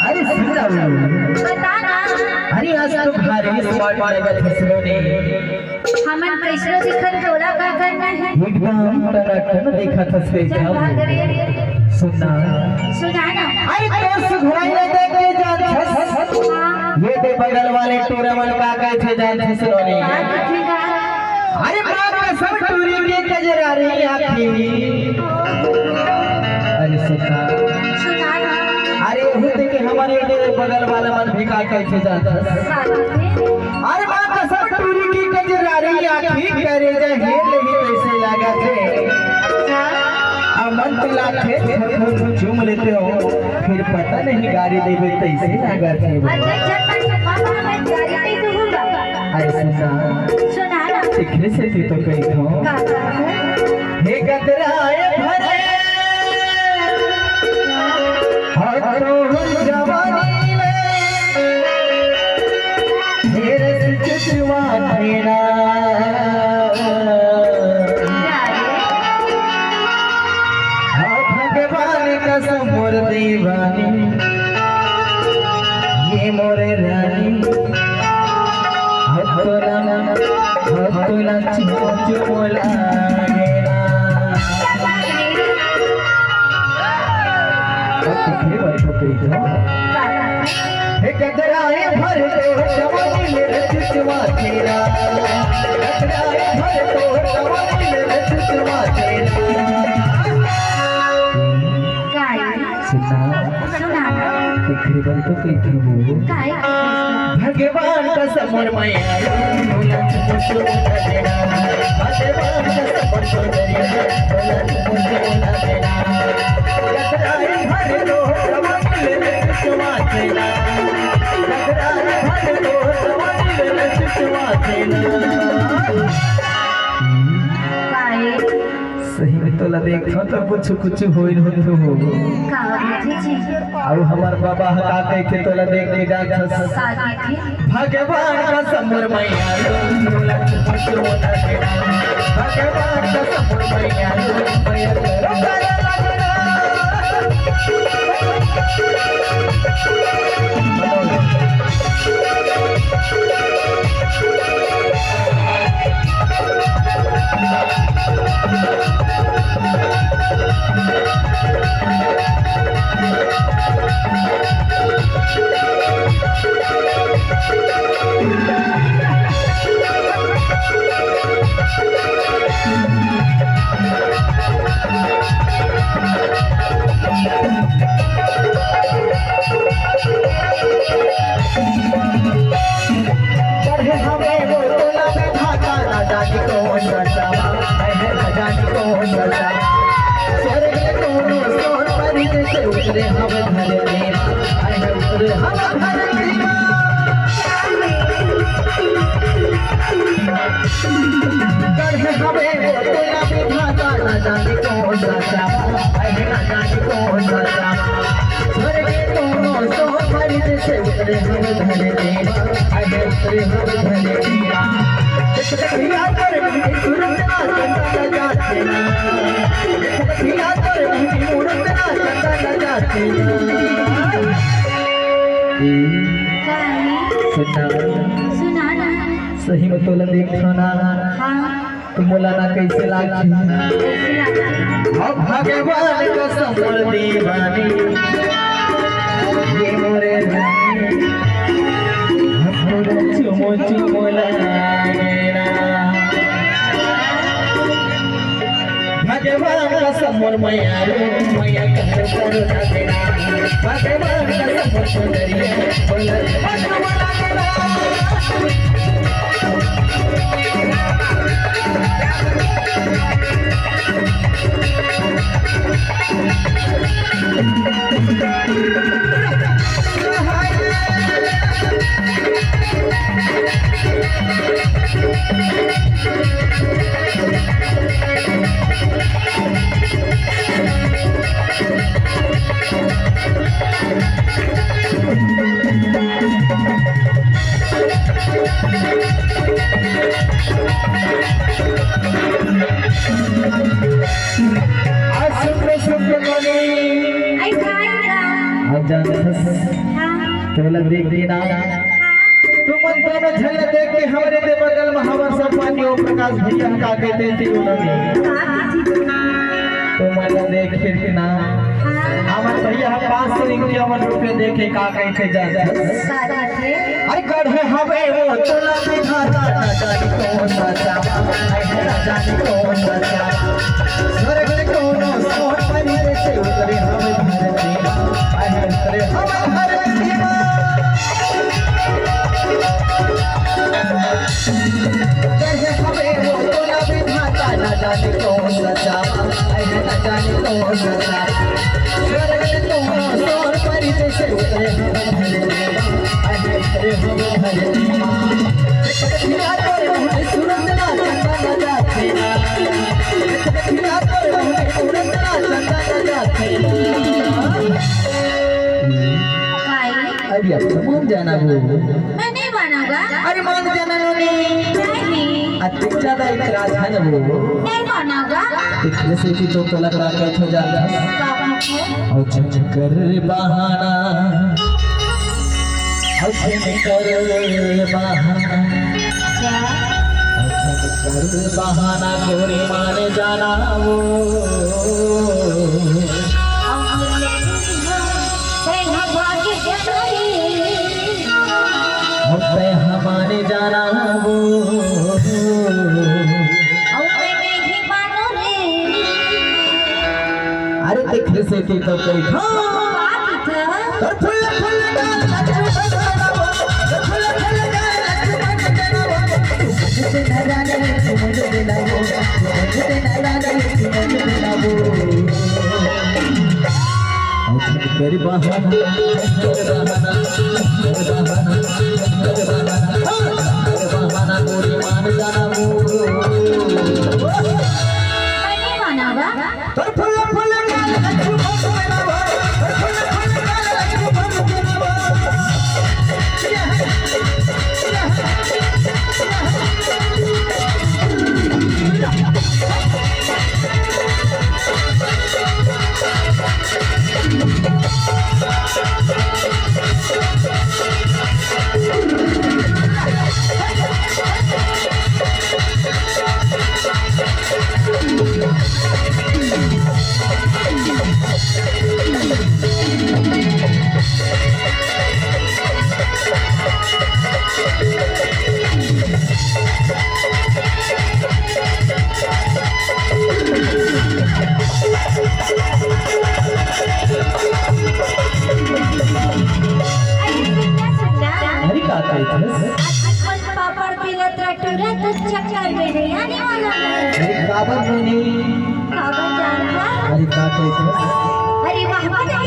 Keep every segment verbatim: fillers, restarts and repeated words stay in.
अरे सुन ना। बता ना। अरे आज तो भारी स्मार्ट लगत हस सोनी। हमन कइसनो दिखत, तोला का करना हे? एकदम टनाटन दिखत हस चल एकदम। भाग रे। सुन ना। सुना ना। अरे तोर सुघराई ला देख के जानत हस। हाँ। ये दे बगल वाले टूरा मन का कहिथे जानत हस सोनी। का कहिथे का? अरे माँ कसम टूरी के कजरारी आँखी। अरे सुन ना। सुना ना। अरे होते के हमर ये दे बगल वाला मन भी का कहिथे जानत हस। का कहिथे? अरे माँ कसम टूरी के कजरारी आँखी करेजा हेर लेही तइसे लागथे। अच्छा। अमन तो लागथे, झटकुन चूम लेते हो, फिर पता नहीं गारी देबे तइसे लागथे। अरे झटकुन चूम लेते हो। अरे सुन ना। सुना ना। एकरे सेती तो कहिथों। का कहिथों? हे गदराए भरे, हाथों जवानी में, हे रस चुचवा तेरा। हाँ, भगवान कसम मोर दीवानी, ये मोरे रानी, हतोला, हतोला चुमो चुमो लागेला। अब तो फिर बात हो गई तो। हे गदराए भर तो जवानी मेरे चुचवा तेरा। गदराए भर तो जवानी मेरे चुचवा तेरा। काय? सुना। सुना। एकरे बर तो कहिथों। काय? भगवान कसम मोर मया। भगवान कसम मोर मया। काय? सही में तोला देखथों तो कुछ कुछ होइल होथे हो। का होथे जी? अउ हमर बाबा ह का कहिथे तोला देख के जानत हस। का कहिथे? भगवान कसम मोर मया लो, तोला कुछ होना देना। भगवान कसम मोर मया लो, मया लो, काला लगना। पढ़े हवे वो टोला में भाता, ना जानी कौन बचावा, है ना जानी कौन बचावा। स्वर्ग कोनो सोन परी जैसे उतरे हम धरती, है उतरे हम धरती। पढ़े हवे वो टोला में भाता, ना जानी कौन बचावा, है ना जानी कौन बचावा। स्वर्ग कोनो सोन परी जैसे उतरे हम धरती। अरे प्रेम भले किया, एक दहिया पर भी तुरंत ना चंदा जाते ना, एक दहिया पर भी तुरंत ना चंदा जाते ना। काय? सुना। सुना ना। सही में तोला देखथों ना। हाँ। त मोला ना कइसे लागथे? कइसे लागथे? अब भगवान कसम मोर दीवानी, ये मोरे रानी, हमरो चुमो चुमो लागेला। भगवान कसम मोर मया लो, मया करो करो ना देना। भगवान कसम मोर सुंदरिया, बोला, बोला, बोला, बोला। आज सुंदर सुंदर बने। आई भाई का। आज जानत हस। हाँ। तोला देख के ना, तुमन दोनों झन ला देख के हमरे दे बगल में हमर सम्मानीय ओम प्रकाश भैया का कहते थे उन्होंने। तुमन ला देख के ना, हमर भैया हम पाँच सौ इक्यावन रुपये देखे का कहते जान। अरे गढ़े हवे वो तोला विधाता, ना जानी कौन सा चावा, ना जानी कौन सा चावा। स्वर्ग से कोनो सोन परी से उतरे हवे धरती, अरे उतरे हवे धरती। गढ़े हवे वो तोला विधाता, ना जाने कौन सा चावा, अरे ना जाने कौन सा चावा। स्वर्ग से कोनो सोन परी से उतरे हवे धरती, अरे उतरे हवे धरती। अरे अब तो मान जाना वो। मैं नहीं मानूंगा। अरे मान जाना नोनी। नहीं। अति ज्यादा इतराज है ना वो। नहीं मानूंगा। इतने से कि तो कलक रात हो जाता। और झंझकर बहाना। अउ झंझकर बहाना। अउ झंझकर बहाना गोरी मान जाना वो। अउ तैं ह मान जाना वो। अरे देख से की तो कोई हाँ। तोर फुल फुल गाल लक्ष्मण देना वो, तोर फुल फुल गाल लक्ष्मण देना वो। तुझसे नाराज है, तू मुझे दिला वो, तुझसे नाराज है, तू मुझे दिला वो। गरीबा गोरी मान जाना वो। अरे माना बा। तोर फुल फुल गाल लक्ष्मण देना वो, तोर फुल फुल गाल लक्ष्मण देना वो। अरे का कहिथस? पापड़ बेलत रहा टूरा, तो चक्कर में नहीं आने वाला है। अरे काबर में नहीं? काबर जानता? अरे का कहिथस? अरे वाह, वाह, वाह।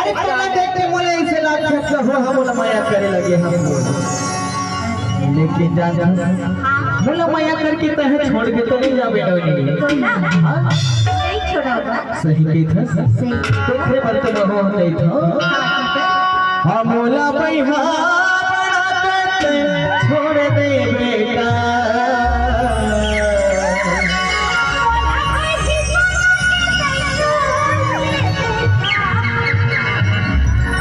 अरे तोला देख के मोला ऐसे लागत हो, हम मोला मया करे लगे हम। लेकिन जान, मोला मया करके तहे छोड़ के तो नहीं जाबे नोनी। हाँ? नहीं छोड़ोगा। सही कहिथस। सही। तो फिर बर्तन हो कहिथस। हमोला बइहा बना के छोड़ दे बेटा।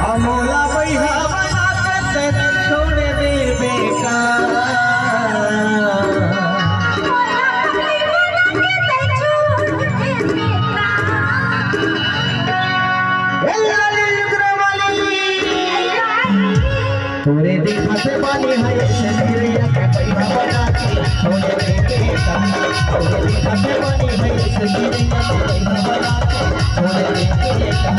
हमोला बइहा बना के छोड़ दे बेटा। ए लाली लुगरा वाली, तोरे देखा से बानी है सजरिया के पैसा बना के, तोरे देखा से बानी है सजरिया के पैसा बना के, तोरे देखा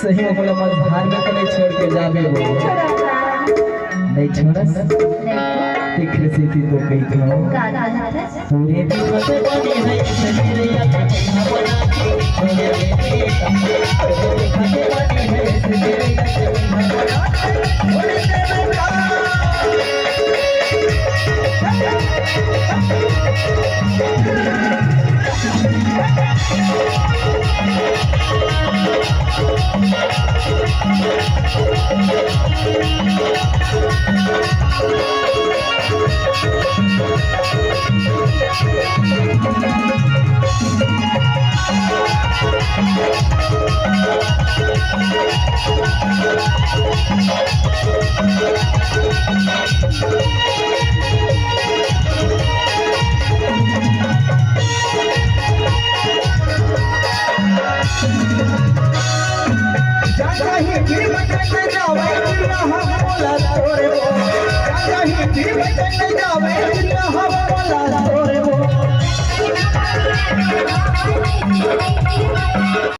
सही में बोला, मझधार में तो नहीं छोड़ के जाबे वो। नहीं छोड़स। तेखरे सेती तो कहिथंव। का कहत हस? पूरे दिन